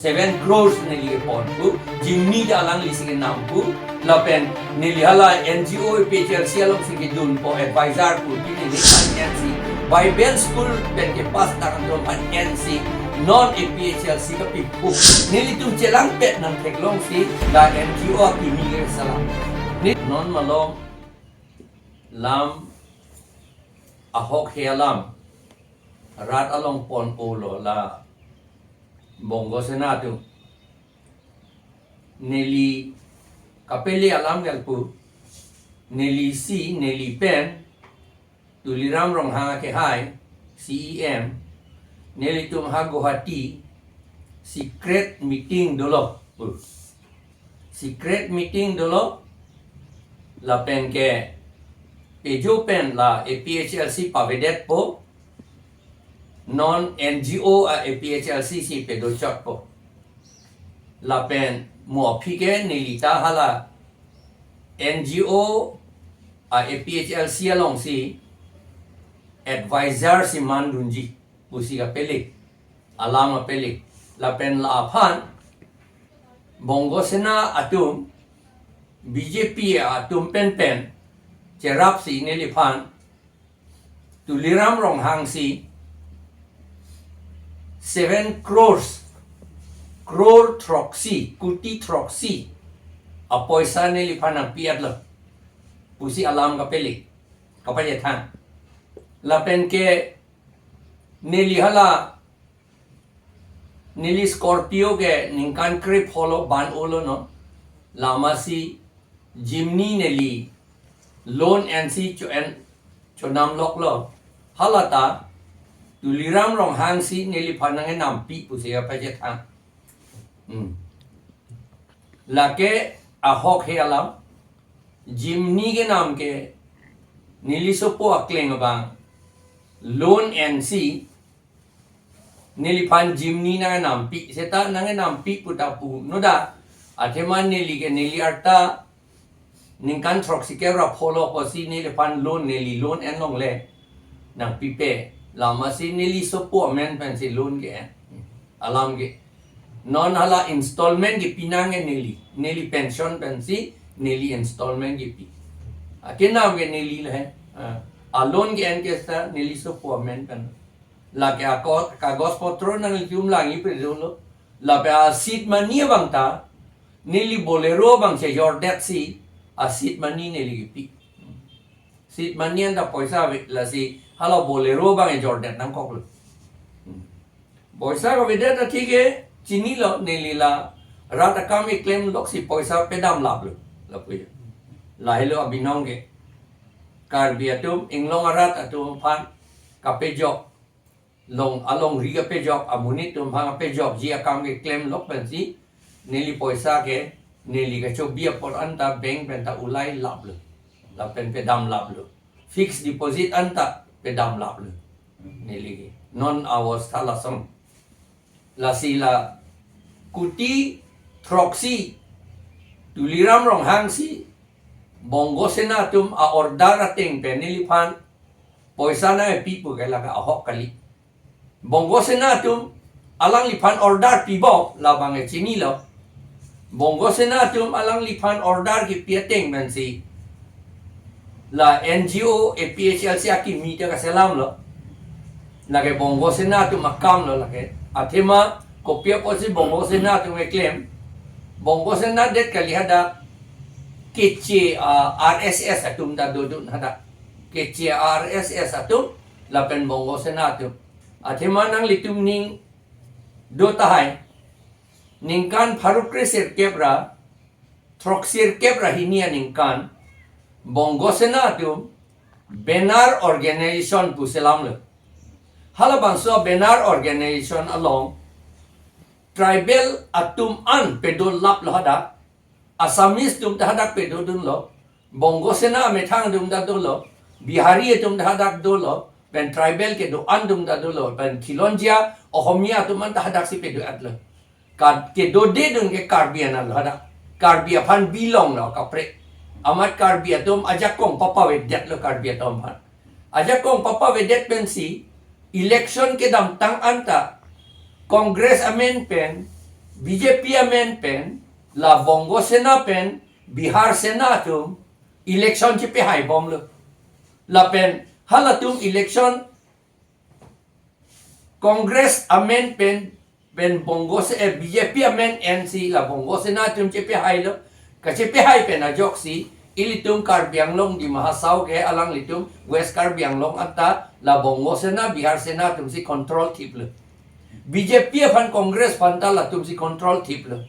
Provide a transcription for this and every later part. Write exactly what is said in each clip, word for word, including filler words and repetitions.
seven crores neli pon pu, Jimny ta alanglisi kenam pu, lapen neli hala N G O A P H L C alongsi kedun po advisor pu, pini neli phan ensi, Bible school pen kepass tang atum aphan ensi, non A P H L C kapi pu. Nelitum chelangpet nangtheklongsi, la N G O akimi kesalam. Ne non malom, lam, ahokhe alam, rat along pon-olo la Bongo Sena atum. Neli kapele alam kalpu, nelisi, neli pen, Tuliram Ronghang akehai, C E M, nelitum ha Guwahati, secret meeting dolo. Secret meeting dolo, lapen ke pejo pen la A P H L C pavedetpo, non N G O a A P H L C si pedochot po. Lapen mo aphi ke neli ta hala N G O a A P H L C alongsi advisor si mandunji pusi kapele, alam kapele. Lapen la aphan Bongo Sena atum, B J P atum penpen cherapsi neliphan Tuliram Ronghang si seven crores, crore throksi, kuti throksi apoisa neliphan nangpi-etlo pusi alam kapele, kapachethang. Lapen ke neli hala, neli Scorpio ke ningkan krepho lo ban-olo non. Lamasi Jimny neli loan ensi cho-en, chonam loklo. Halata Tuliram Ronghang si neliphan nangkenampi pusi kapachethang. Hmm. Lake ahokhe alam, Jimny kenam ke neli sopo akleng abang loan ensi neliphan Jimny nangkenampi, seta nangkenampi pu ta pu noda. Athema neli ke neli arta ningkan throksi kep ra pholo kosi neliphan loan, neli loan enlongle nangpipe. Lamasi neli sopo amen pensi loan ke-en. Alam ke. Non hala installment kepi nang ke neli. Neli pension pensi neli installment kepi. Akenam ke neli le. Ah, a loan ke-en ke seta neli sopo amen pen. Lake ako-, kagos potro nanglitum langji pe dolo. Lapen a seed money abang ta, neli Bolero abang chejordetsi, a seed money neli kepi. Seed money anta poisa ave, lasi hala Bolero abang ejordet nangkoklo. Poisa kavedet athe ke chinilo, neli la rat akam keklem loksi poisa pedam laplo. Lapu ya. Lahelo abinong ke. Karbi atum, inglong arat atum aphan kapejok, long alongri kapejok, amonit atum aphan kapejokji akam keklem lok pensi, neli poisa ke, neli kachobi apor anta bank pen ta ulai laplo. Lapen pedam laplo. Fixed deposit anta pedam laplo. Neli ke. Non awos thalasong. Lasi la kuti throksi Tuliram Ronghang si Bongo Sena atum a-order ateng pen neliphan poisa nangpi pu ke lake ahok kali. Bongo Sena atum alangliphan order pipo labang ke chinilo. Bongo Sena atum alangliphan order kepi ateng pensi la N G O A P H L C akimi ta kaselamlo. Lake Bongo Sena atum akamlo lake. Athema kopi apotsi Bongo Sena atum keklem. Bongo Sena det kali hadak. Keche, ah, R S S atum ta dodun hadak. Keche R S S atum lapen Bongo Sena atum. Athema nanglitum ning do tahai. Ningkan pharo kre sirkep ra, throksi sirkep ra hini aningkan, Bongo Sena atum banner organization pu selamlo. Halabangso banner organization along tribal atum an pedolaplo hadak, Assamese atum ta hadak pedodunlo, Bongo Sena amethang atum ta dolo, Bihari atum ta hadak dolo, pen tribal kedo-an atum ta dolo, pen Khilonjia, Ohomia atum an ta hadaksi pedo-etlo. Ka-, kedodedun ke Karbi anatlo hadak. Karbi aphan bilonglo kaprek. Amat Karbi atum ajakong papavedetlo Karbi atum aphan. Ajakong papavedet pensi election kedamtang anta Congress amen pen B J P amen pen, la Bongo Sena pen Bihar Sena atum election chepehai bomlo. Lapen halatum election Congress amen pen, pen Bongo Se-, eh, B J P amen ensi la Bongo Sena atum chepehailo. Kachepehai pen ajoksi ilitum Karbi Anglong, Dima Hasao ke alanglitum West Karbi Anglong anta la Bongo Sena, Bihar Sena atumsi control thiplo. B J P aphan, Congress aphan ta latumsi control thiplo.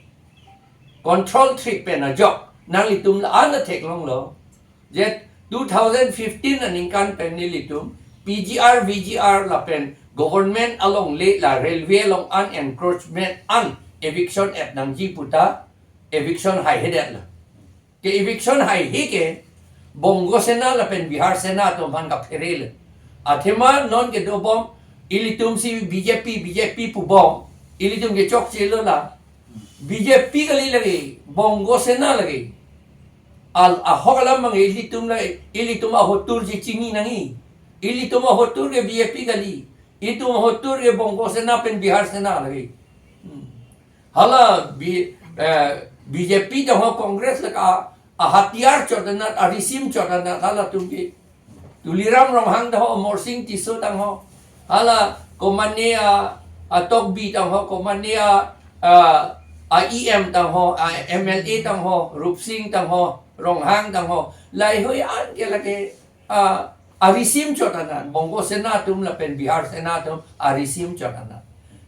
Control thip pen ajok nanglitum la-an theklonglo. Je two thousand fifteen aningkan pen nelitum P G R, V G R lapen government alongle la railway along an encroachment an eviction et nangji puta eviction haihedetlo. Ke eviction haihe ke Bongo Sena lapen Bihar Sena atum aphan kapherelo. Athema non kedobom ilitumsi B J P, B J P pubom, ilitum kechokchelo la. B J P kali lake, Bongo Sena lake. Al ahok alam mang ilitum lake, ilitum ahotur chechini nangji. Ilitum ahotur ke B J P kali. Itum ahotur ke Bongo Sena pen Bihar Sena lake. Hmm. Hala B-, eh, B J P tangho Congress lake a, ahatiyar chot anat, arisim chot anat halatum ke. Tuliram Ronghang tangho, Amarsing Tisso tangho. Hala komane a, a Tokbi tangho, komane a, a, a E M tangho, a M L A tangho, Rupsing tangho, Ronghang tangho. Lahei an ke lake, a, arisim chot anat, Bongo Sena atum lapen Bihar Sena atum arisim chot anat.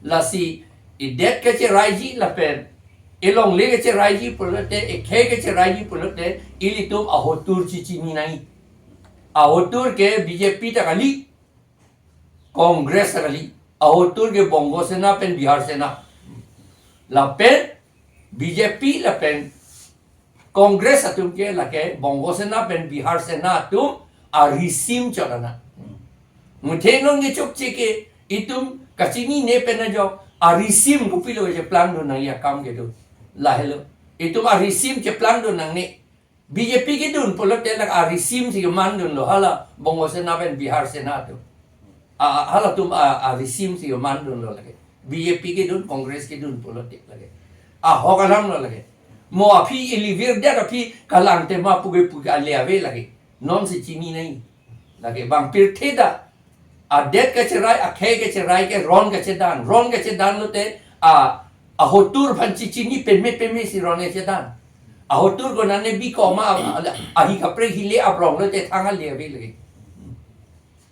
Lasi idet kacheraiji lapen elongle kacheraiji pulote, ekhei kacheraiji pulote, ilitum ahotur chechini nangji. Ahotur ke B J P ta kali, Congress ta kali. Ahotur ke Bongo Sena pen Bihar Sena. Lapen B J P lapen Congress atum ke lake Bongo Sena pen Bihar Sena atum arisim chot anat. Muthe non kechokche ke itum kachinine pen ajok arisim kopilo cheplangdun nangji akam kedo. Lahelo. Itum arisim cheplangdun nangne. B J P kedun pulote lake arisimsi kemandunlo hala Bongo Sena pen Bihar Sena atum. A, a, halatum a, arisimsi kemandunlo lake. B J P kedun, Congress kedun pulote lake. Ahok alamlo lake. Mo aphi ili virdet aphi kalang tema puke puke ale ave lake. Nonsi chini nangji. Lake bang pirthe ta adet kacherai, akhei kacherai ke ron kachedan. Ron kachedan lote a, ahotur aphan chechini peme pemesi ron kachedan. Ahotur konane bikoma a, a, ahi kaprek hile abrong lote thang ale ave lake.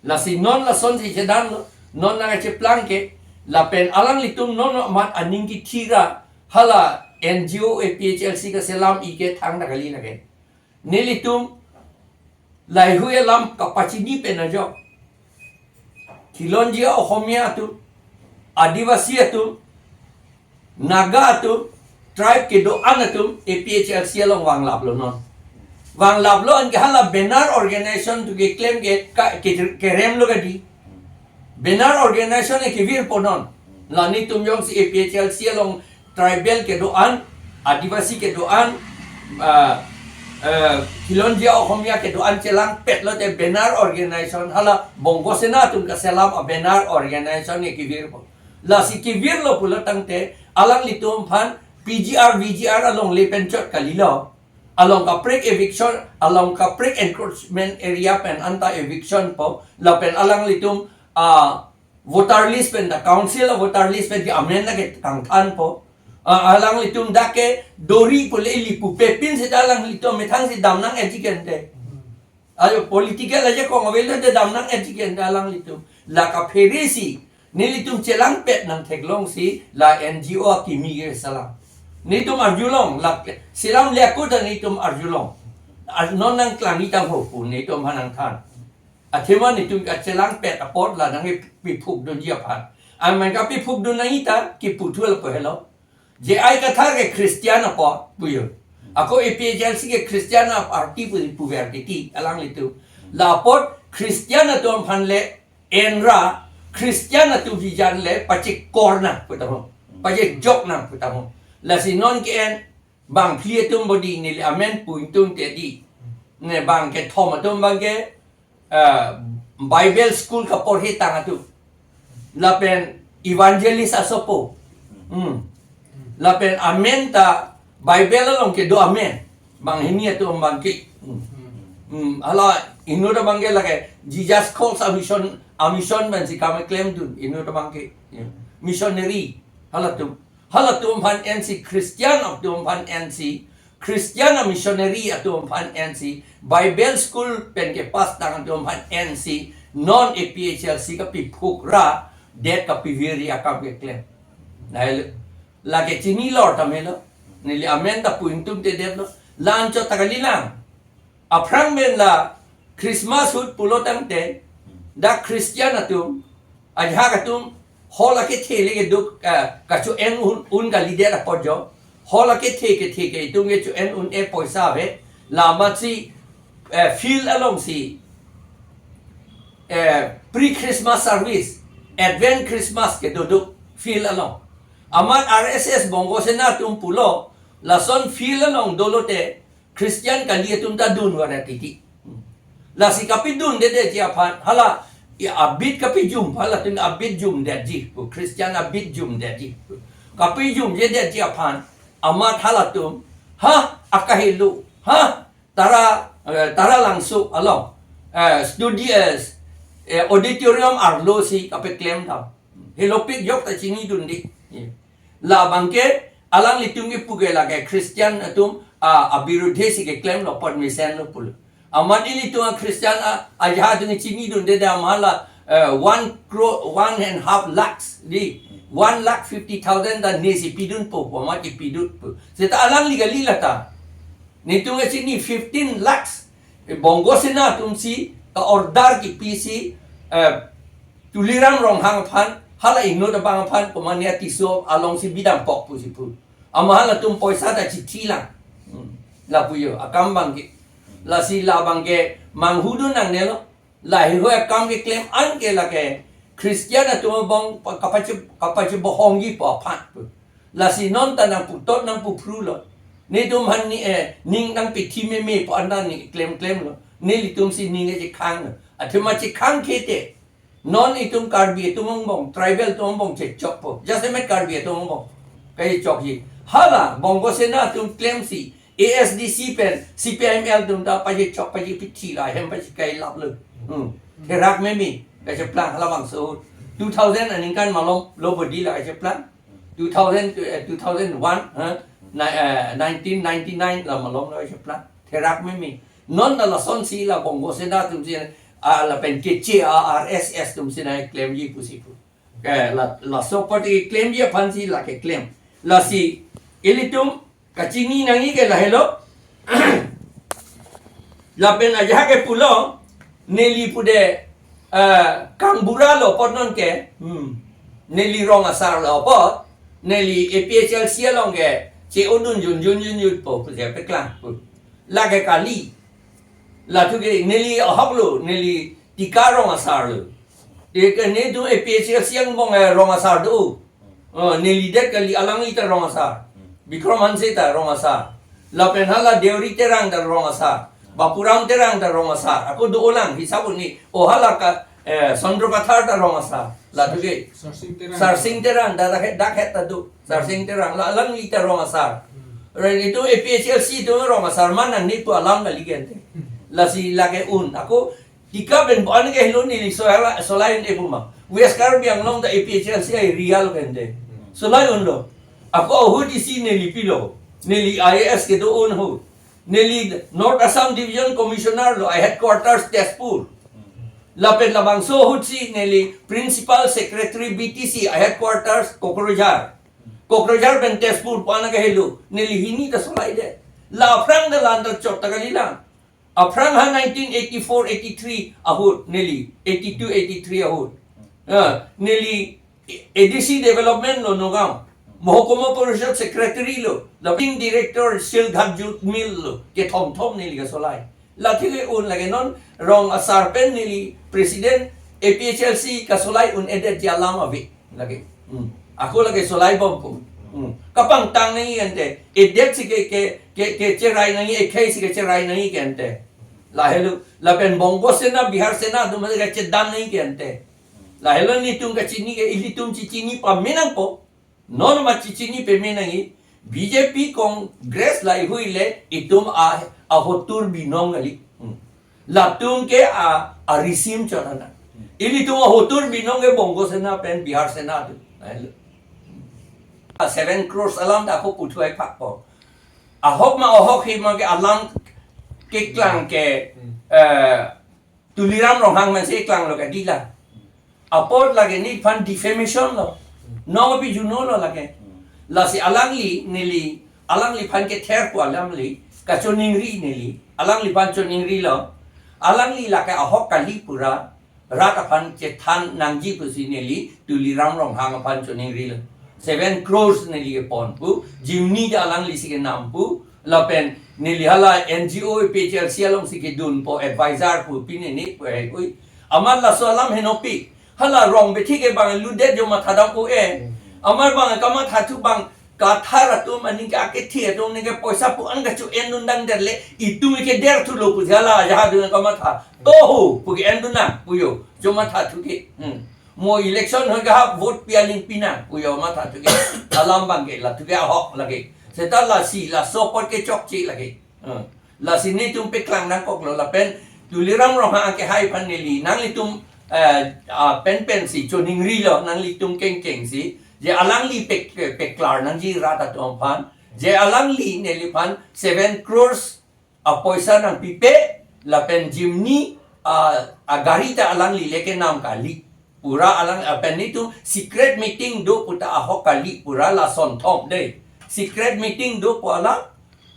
Lasi non lasonsi chedanlo, non nangkacheplang ke, lapen alanglitum non amat aning kithira, hala N G O A P H L C kaselam-i ke thangta kali lake. Nelitum laheihui alam kapachini pen ajok. Khilonjia Ohomia atum, Adivasi atum, Naga atum, tribe kedo-an atum, A P H L C along vanglaplo non. Vanglaplo anke hala banner organization atum ke claim ke, ka, ke, keremlo kadi. Banner organization ke virpo non. La nelitum jongsi A P H L C along tribal kedo-an, Adivasi kedo-an, ah, eh, Khilonjia Ohomia kedo-an chelangpet lote banner organization hala Bongo Sena atum kaselam a banner organization ke kevirpo. Lasi kevirlo pulo tangte alanglitum aphan P G R, V G R alongle pen chot kalilo. Along kaprek eviction, along kaprek encroachment area pen anta eviction po, lapen alanglitum, ah, voter list pen ta, council a voter list pen ke amen ta ke kangthanpo. Ah, alanglitum dak ke dori pule ili pupe pin seta alanglitum methangsi damnang etiken te. Ayo political ajakong avelo te damnang etiken te alanglitum. La kapheresi nelitum chelangpet nangtheklongsi la N G O akimi ke selam. Nelitum arjulong, la selam liaku ta nelitum arjulong. Ar-, non nangklangji tangho pu nelitum aphan nangthan. Athema nelitum kachelangpet apot la nangkepiphukdunji aphan. Amen kapiphukdun nangji ta kipu thulo po helo. J I Kathar ke Christian apot puyo. Ako A P H L C ke Christian a party pu, puver titi alanglitum. La apot Christian atum aphan le enra, Christian atum hijan le pachekor nang pu tangho. Pachejok nang pu tangho. Lasi non ke-en bangphli atum bodi neli amen pu ingtung te di. Ne bang kethom atum bang ke, ah, Bible school kaporhe tang atum. Lapen evangelist asopo. Hmm. Lapen amen ta Bible along kedo amen. Banghini atum abangke. Hmm. Hmm, hala inut abangke lake Jesus calls a mission, a mission pensi kam keklemdun inut abangke. Ya. Missionary. Halatum. Halatum aphan ensi Christian atum aphan ensi Christian a missionary atum aphan ensi Bible school pen kepass tang atum aphan ensi non A P H L C kapiphuk ra det kapivir akam keklem. Lahelo, lake chinilor tame lo. Neli amen ta pu ingtungtedetlo. La-anchot ta kalilang. Aphrang pen la Christmas ahut pulo tangte, dak Christian atum, ajahak atum, hall akethe le kedo, eh, kacho-en un, un kalidet apot jo. Hall akethe kethe ke itum kecho-en un-e poisa ave. La amatsi, eh, field alongsi, eh, pre-Christmas service, Advent Christmas kedo do field along. Amat R S S Bongo Sena atum pulo, lason field along dolote, Christian kali atum ta dun vara titi. Lasi kapidundedetji aphan, hala, ya abit kapijum, halatum abit jumdetji, Christian abit jumdetji. Kapijumjedetji aphan, amat halatum, ha, akahelo, ha, Tara, eh, Taralangso along, eh, studios, eh, auditorium arlosi kapeklemdam. Helopik jok ta chinidunde. Labangke, alanglitum kepu ke lake Christian atum, a, abirudhe si keklemlo apot mesenlo pulo. Amat ilitum a Christian a, ajahak atum chinidundedam hala, eh, one crore, one and half lakhs, di, one lakh fifty thousand ta nesi pidunpo, pu amat kepidunpo. Seta alangli kali lata. Netum kachini fifteen lakhs, eh, Bongo Sena atumsi, ka-order kipisi, eh, Tuliram Ronghang aphan, hala inut abang aphan, komania Tisso alongsi bidampo pusi pu. Amat halatum poisa ta chithi lang. Hmm. Lapu jo, akam abangke. Lasi labangke, manghudun nangnelo. Laheihui akam keklem an ke lake Christian atum abang pa-, kapache-, kapachebohongji pu aphan pu. Lasi non ta nangputot nangpuphrulo. Netum aphan ni, eh, ning nangpithi memepo an ta ning klemklemlo. Nelitumsi ning kechekhanglo. Athema chekhang khete. Non itum Karbi atum angbong, tribal atum angbong chechokpo. Jasemet Karbi atum angbong kachechokji. Hala, Bongo Sena atum klemsi, A S D C pen, C P I M L atum ta pachechok pachepithi lo, ahem pachekailaplo. Hmm. Therak meme, kacheplang halabangso. Two thousand aningkan malom lo bodi la kacheplang. Two thousand, eh, two thousand one, ha? Na, eh, nineteen ninety-nine la malom lo kacheplang. Therak meme. Non ta lasonsi la Bongo Sena atumsi, ah, lapen keche a R S S atumsi nangklemji pusi pu. Ke la, laso party klemji aphansi la keklem. Lasi ilitum kachini nangji ke lahelo. Lapen ajahak ke pulo, neli pude, eh, kangbura lo apot non ke, hmm, neli rong asar lo apot, neli A P H L C along ke, che-odun junjun junjunpo pu je peklang pu. Lake kali. Lathu ke neli ahok lo, neli Tika rong asar lo. Tika netum A P H L C angbong, eh, rong asar do. Oh, neli det kali, alangli ta rong asar. Bikram Hanse ta rong asar. Lapen hala Deuri Terang ta rong asar. Bapuram Terang ta rong asar. Ako do-olang hisap un-e. Oh, hala ka, eh, Chandra Kathar ta rong asar. Lathu ke. Sarsing Terang. Sarsing Terang, dak, dak het, dak het ta do. Sarsing Terang, la alangli ta rong asar. Hmm. Ren itum A P H L C atum rong asar ma nangnepu alam kali ke ante. Hmm. Lasi lake un. Ako Tika pen bo an ke helo neli solai, solai un-e pu ma. West Karbi Anglong ta A P H L C area lo ke ante. Hmm. Solai unlo. Ako ahut isi neli pilo. Neli I A S kedo-un ahut. Neli North Assam Division Commissioner lo, I headquarters Tezpur. Lapen labangso ahutsi neli Principal Secretary B T C, I headquarters Kokrajhar. Kokrajhar pen Tezpur pu an ke helo, neli hini ta solaidet. La aphrang ta la-anchot ta kalilang. Aphrang ha nineteen eighty-four eighty-three ahut, neli eighty-two eighty-three ahut. Ah, neli A D C development lo Nagaon. Mohokuma Parishad secretary lo. Lapen director Silghat Jute Mill lo. Kethom thom neli kasolai. Lathu ke un lake non rong asar pen neli president A P H L C kasolai un-edetji alam ave. Lake. Hmm. Ako lake solai bompo. Hmm. Kapangtang nangji ante. Edet si ke, ke, ke, kecherai nangji, ekhei si kecherai nangji ke ante. Lahelo, lapen Bongo Sena, Bihar Sena atum si kachedam nangji ke ante. Lahelo netum kachini ke, ilitum chechini pame nangpo. Non ma chichini peme nangji, B J P Congress lahei le itum a ahotur binong kali. Hmm. Latum ke a arisim chotana. Ilitum ahotur binong ke Bongo Sena pen Bihar Sena tu. Ahilo. A seven crores alam ta ako puthuai phakpo. Ahok ma ahok he ma ke alam keklang ke, eh, Tuliram Ronghang man si klanglo ke dila. Apot lake nephan defamation lo. Nong api juno lo lake. Lasi alangli neli, alangliphan kether pu alamli, kachoningri neli, alangliphan choningrilo. Alangli lake ahok kali pura, rat aphan chethan nangji pusi neli, Tuliram Ronghang aphan choningrilo. Seven crores neli kepon pu, Jimny ta alangli si kenam pu, lapen neli hala N G O A P H L C along si kedunpo advisor pu pine ne pu hei hui. Amat laso alam henopik. Hala rong bethi ke bang ludet jo matha dam u e. Amat bang kamatha thu bang kathar atum aning ke akethi atum aning ke poisa pu an kacho-en dun dang der le itum ke der thulo pu hala ajahak dun kamatha. Toho pu ke-en dun nang pu jo. Jo matha thu ke. Hmm. Mo election hoi ka vote pi aling pinang pu jo matha thu ke. Alam bang ke la thu ke ahok lake. Seta lasi laso apot ke chokche lake. Hmm. Lasi netum peklang nangkoklo lapen Tuliram Ronghang ke hai aphan neli nanglitum, eh, a penpen si choningrilo nanglitum kengkeng si. Je alangli pek, peklar nangji rat atum aphan. Je alangli neliphan seven crores apoisa nangpipe lapen Jimny a, agari ta alangli le kenam kali. Pura alang, lapen netum secret meeting do pu ta ahok kali pura lason thom dei. Secret meeting do pu alam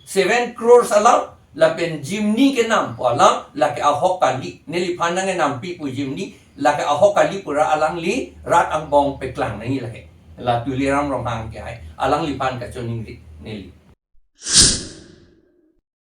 seven crores alam lapen Jimny kenam pu alam lake ahok kali. Neliphan nang kenampi pu Jimny lake ahok kali pura alangli rat angbong peklang nangji lake. La Tuliram Ronghang ke hai. Alangliphan kachoningri neli.